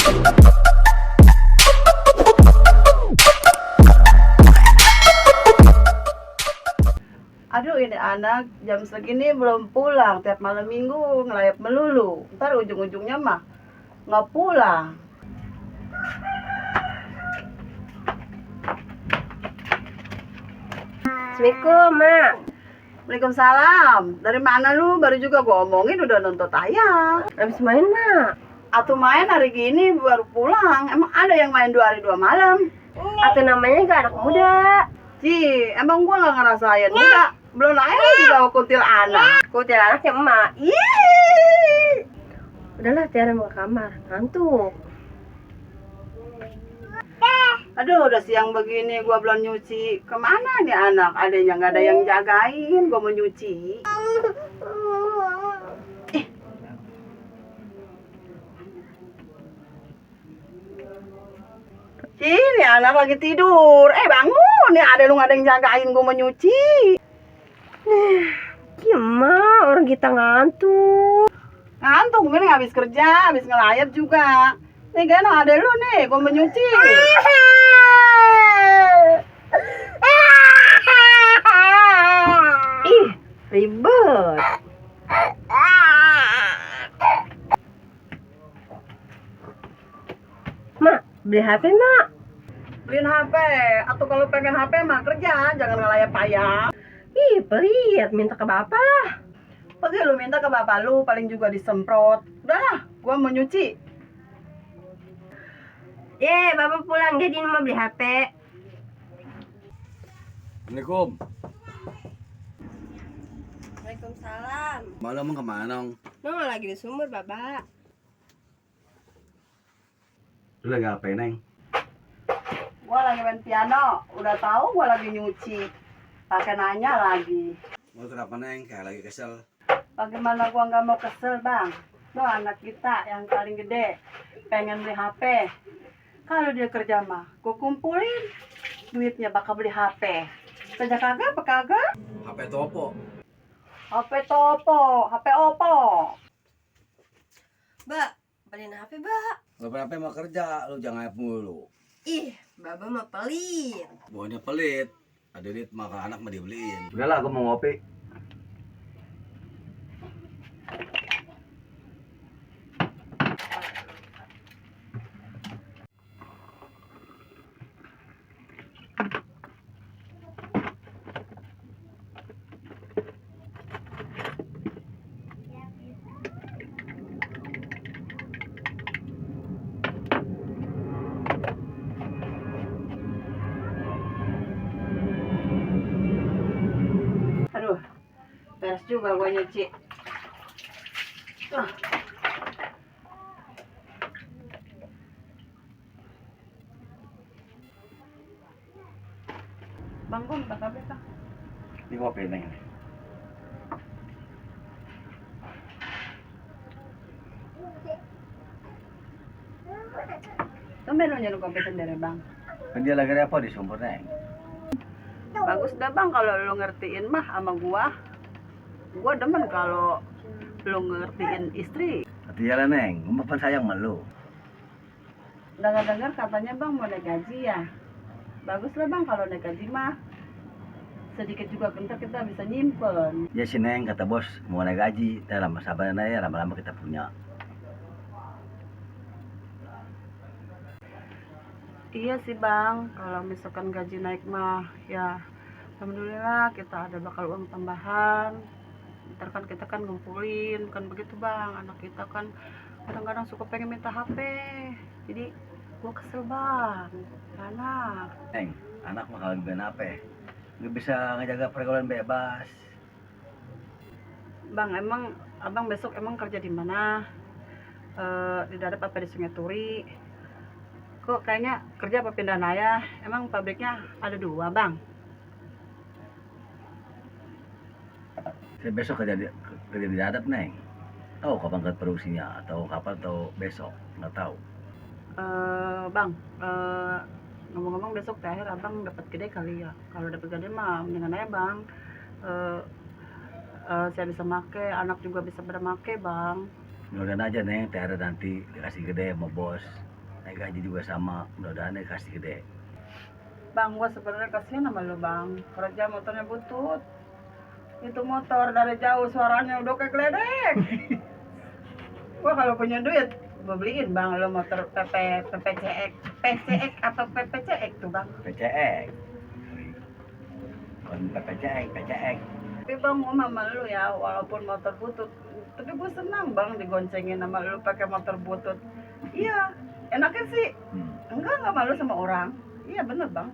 Aduh, ini anak jam segini belum pulang, tiap malam minggu ngelayap melulu. Ntar ujung-ujungnya mah nggak pulang. Assalamualaikum, Mak. Waalaikumsalam. Dari mana lu? Baru juga gua omongin udah nuntut ayah. Habis main, Mak. Atau main hari gini baru pulang. Emang ada yang main 2 hari 2 malam? Atau namanya juga anak muda. Ci, emang gua nggak ngerasain. Udah, belum lahir juga kuntil anak. Kutil anaknya emak. Ih. Udahlah, Tiara mau ke kamar. Ngantuk. Aduh, udah siang begini gua belum nyuci. Kemana nih anak? Adanya nggak ada yang jagain. Gua mau nyuci. Ini anak lagi tidur. Bangun ya, ada lu nggak ada yang jagain. Gua mau nyuci. Gimana orang kita ngantuk. Ngantuk, ini habis kerja, habis ngelayap juga. Nih kan ada lu nih, gua mau nyuci. Ih, ribet. Mak, beli HP, Mak. Beliin HP, atau kalau pengen HP mah kerja, jangan ngelayap ayam. Ih, pelit. Minta ke bapak lah. Pergi lu minta ke bapak lu, paling juga disemprot. Udah lah, gua mau nyuci. Bapak pulang jadi mau beli HP. Assalamualaikum. Waalaikumsalam. Malam kemana? Nong lagi di sumur, Bapak. Lu lagi apa, Neng? Gua lagi main piano, udah tahu gua lagi nyuci. Pakai nanya lagi. Mau kenapa, Neng? Kayak lagi kesel. Bagaimana gua nggak mau kesel, Bang? Lo anak kita yang paling gede, pengen beli HP. Kalau dia kerja mah, gua kumpulin duitnya bakal beli HP. Sejak kagak apa kagak? HP Topo. HP Topo, HP Oppo. Mbak, beliin HP, Mbak. Gak pernah mau kerja, lu jangan ngayap mulu. Ih, Bapak mah pelit. Bukannya pelit, ada duit makan anak mau dibeliin. Udahlah, aku mau ngopi. Aduh, beres juga gua nyuci. Bang, gua minta kabel kah? Ini ngopi, Neng. Tumben lu nyuruh kopi sendiri, Bang. Kan dia lagi repot di sumur, Neng. Bagus dah, Bang, kalau lu ngertiin mah sama gua. Gua demen kalau lu ngertiin istri. Artinya lah, Neng. Gua kan sayang sama lu. Dengar-dengar katanya Bang mau naik gaji ya. Bagus lah Bang kalau naik gaji mah. Sedikit juga kita bisa nyimpen. Ya si Neng, kata bos, mau naik gaji. Lama sabaran aja, lama-lama kita punya. Iya sih Bang, kalau misalkan gaji naik mah ya alhamdulillah kita ada bakal uang tambahan. Ntar kan kita kan ngumpulin, kan begitu Bang. Anak kita kan kadang-kadang suka pengen minta HP. Jadi gua kesel Bang, anak. Neng, anak mah kalau gimana apa? Nggak bisa ngejaga pergaulan bebas. Bang, emang abang besok emang kerja di mana? Di Dadap apa di Sungai Turi? Kok kayaknya kerja apa pindah naya? Emang pabriknya ada 2 Bang? Saya besok kerja di Dadap, Neng. Tahu kapan ke produksinya atau kapan atau besok? Nggak tahu. Bang, ngomong-ngomong besok terakhir abang dapat gede kali ya. Kalau dapat gede mah mendingan aja Bang. Saya bisa make, anak juga bisa pada make Bang. Mudah-mudahan aja, Neng, THR nanti dikasih gede sama bos. gaji juga sama, mudah-mudahan kasih gede. Bang, gua sebenarnya kasihan sama lu bang. Kerja motornya butut. Itu motor dari jauh suaranya udah kayak geledek. Gua kalau punya duit, gua beliin bang lo motor PPCX. PCX atau PPCX tuh bang. PCX. Bukan PPCX, PCX. Tapi bang, gua sama lu ya, walaupun motor butut, tapi gua senang bang digoncengin sama lu pakai motor butut. Iya, enaknya sih. Enggak malu sama orang. Iya bener bang.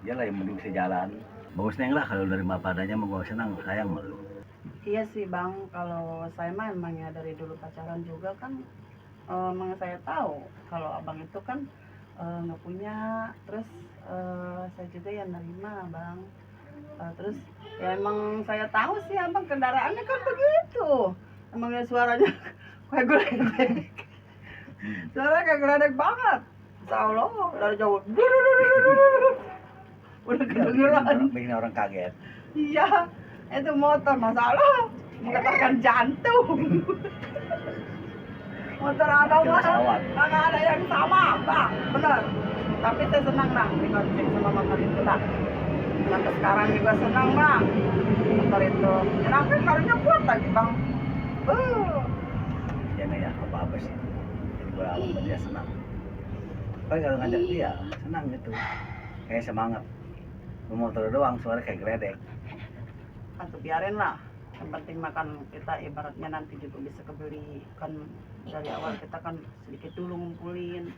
Iyalah yang penting bisa jalan. Bagus neng lah kalau dari padanya mau gua senang, sayang sama lu. Iya sih bang, kalau saya mah emangnya dari dulu pacaran juga kan, emang saya tahu kalau abang itu kan nggak punya, terus saya juga yang nerima bang. Terus ya emang saya tahu sih abang kendaraannya kan begitu, emangnya suaranya kayak geledek, suaranya kayak geledek banget. Insya Allah dari jauh, udah kedengeran. Bikin orang kaget. Iya, itu motor masalah menggetarkan jantung. Motor abang Kira pesawat. mah nggak ada yang sama, bang, bener. Tapi saya senang bang digonceng sama motor itu bang. Sampai sekarang juga senang bang motor itu. Kenapa karunya kuat lagi bang? Ya nih ya, apa-apa sih. Jadi gua sama dia senang. Tapi kalau ngajak dia, senang gitu. Kayak semangat. Lu motor doang, suara kayak geledek. Atau biarin lah. Yang penting makan kita ibaratnya nanti juga bisa kebeli. Kan dari awal kita kan sedikit dulu ngumpulin.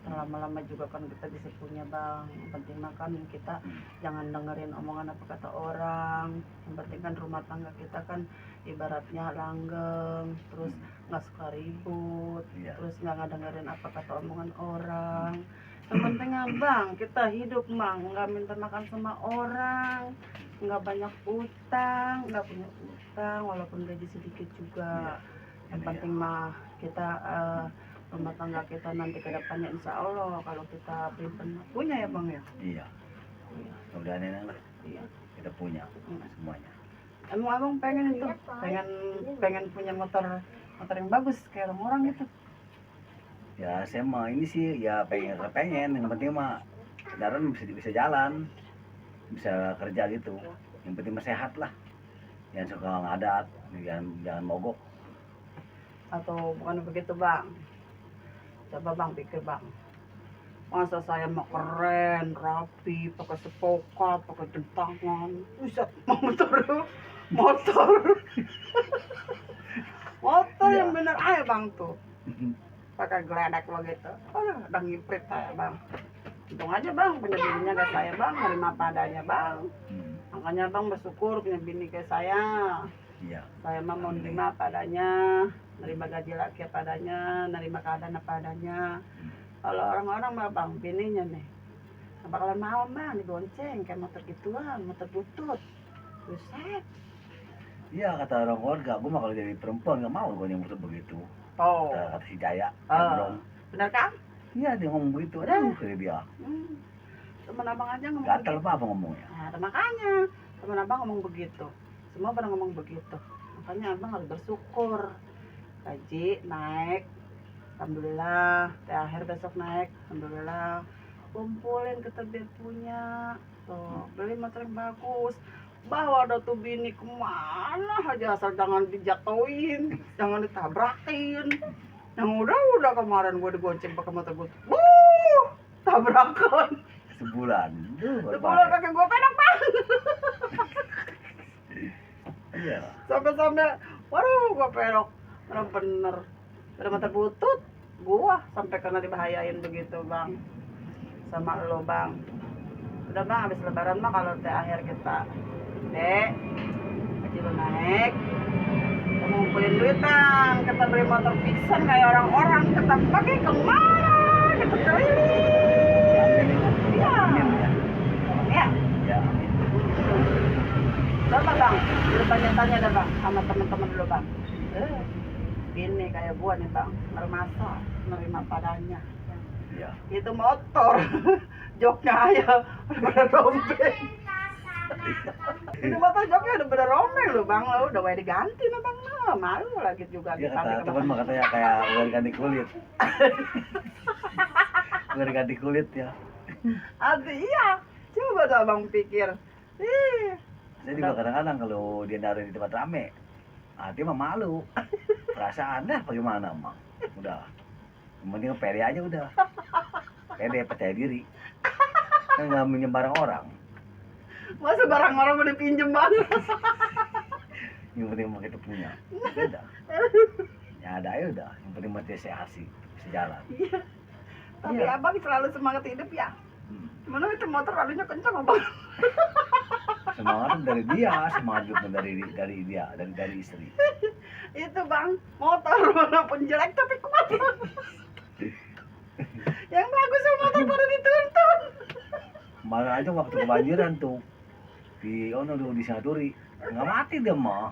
Lama-lama juga kan kita bisa punya bang. Yang penting makan kita jangan dengerin omongan apa kata orang. Yang penting kan rumah tangga kita kan ibaratnya langgeng, terus nggak suka ribut, terus nggak dengerin apa kata omongan orang. Yang penting bang kita hidup bang, nggak minta makan sama orang, nggak banyak utang, nggak punya utang walaupun gaji sedikit juga. Yang penting mah kita rumah tangga kita nanti ke depannya insya Allah kalau kita punya ya bang ya. Iya. Udah nenek lah. Iya. Kita punya semuanya. Emang abang pengen itu, pengen punya motor yang bagus kayak orang-orang gitu. Ya saya mah ini sih ya pengen. Yang penting mah kendaraan bisa jalan, bisa kerja gitu. Yang penting mah sehat lah. Jangan suka ngadat, jangan mogok. Atau bukan begitu bang? Coba bang pikir bang, masa saya mau keren, rapi, pakai sepoka, pakai jam tangan, bisa motor yang bener aja bang tuh, pakai geledek begitu, udah ngiprit saya bang. Untung aja bang, punya bininya kayak saya bang, nerima padanya bang. Makanya bang bersyukur punya bini kayak saya. Iya. Saya mah mau nerima padanya, nerima gaji laki padanya, nerima keadaan padanya. Kalau orang-orang mah bang, bininya nih, nggak bakalan mau bang digonceng kayak motor gituan, motor butut, buset. Iya kata orang keluarga, gue mah kalau jadi perempuan nggak mau gue yang motor begitu. Oh, Kata si Jaya, benar kan? iya dia ngomong begitu, aduh kayak dia. Temen abang aja ngomong Gatal begitu. apa ngomongnya? Nah, makanya temen abang ngomong begitu. Semua pada ngomong begitu. Makanya abang harus bersyukur. Gaji naik, alhamdulillah. THR besok naik, alhamdulillah. Kumpulin kita biar punya. Tuh, beli motor yang bagus. Bawa dah tuh bini kemana aja asal jangan dijatuhin, jangan ditabrakin. Yang udah kemarin gue digonceng pakai motor gue. Tabrakan. Sebulan. Sebulan kaki gue pedang bang. Iya. Sampai waduh gua pelok bener udah mata butut gua sampai karena dibahayain begitu bang sama lo bang. Udah bang habis lebaran mah kalau THR kita gaji lo naik kita ngumpulin duit bang, kita beli motor pisan kayak orang-orang, kita pakai kemana kita keliling. Iya ya. Ya. Coba bang, lu tanya-tanya dah bang sama teman-teman dulu bang. Ini kayak gua nih bang, bermasa nerima padanya. Iya. Itu motor, joknya aja udah rombeng. Itu motor joknya udah pada rombeng lu bang, lu udah wae diganti lah bang, malu lagi juga. Iya kata teman mah katanya kayak udah ganti kulit. Udah ganti kulit ya. Aduh iya, coba tuh abang pikir. Ih, Saya juga kadang-kadang kalau dia naruh di tempat rame, dia mah malu. Perasaannya bagaimana, Mak? Udah. Yang penting pede aja udah. Pede, percaya diri. Kan nggak menyebar orang. masa barang orang mau dipinjem bang? Yang penting mau kita punya. Beda. Ya ada aja udah. Yang penting mah dia sehat sih. Bisa jalan. Iya. Tapi Iya. abang selalu semangat hidup ya. Hmm. Mana itu motor lalunya kencang abang? Semangat dari dia, semangat juga dari dia, dari istri. Itu bang, motor walaupun jelek tapi kuat. Yang bagus sama motor pada dituntun. Kemarin aja waktu kebanjiran tuh di di Singaturi nggak mati dia mah.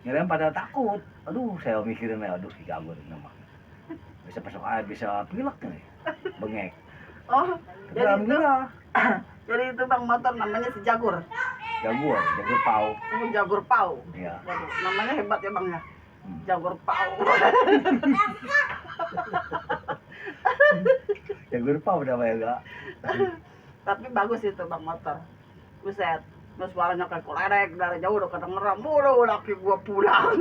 Kirain pada takut. Aduh, saya mikirin aduh si Jagur nama. Bisa masuk air, bisa pilek nih, bengek. Oh, Tapi jadi itu, alhamdulillah, jadi itu bang motor namanya si Jagur. Jagur pau. Jagur Pau. Iya. Waduh, namanya hebat ya bang ya. Hmm. Jagur Pau. Jagur pau udah ya gak? Tapi bagus itu bang motor. Buset. Terus suaranya kayak kolerek dari jauh udah kedengeran. Udah laki gua pulang.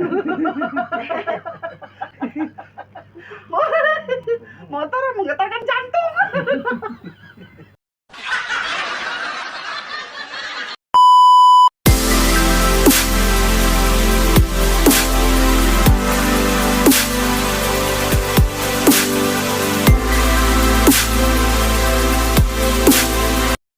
Motor menggetarkan jantung.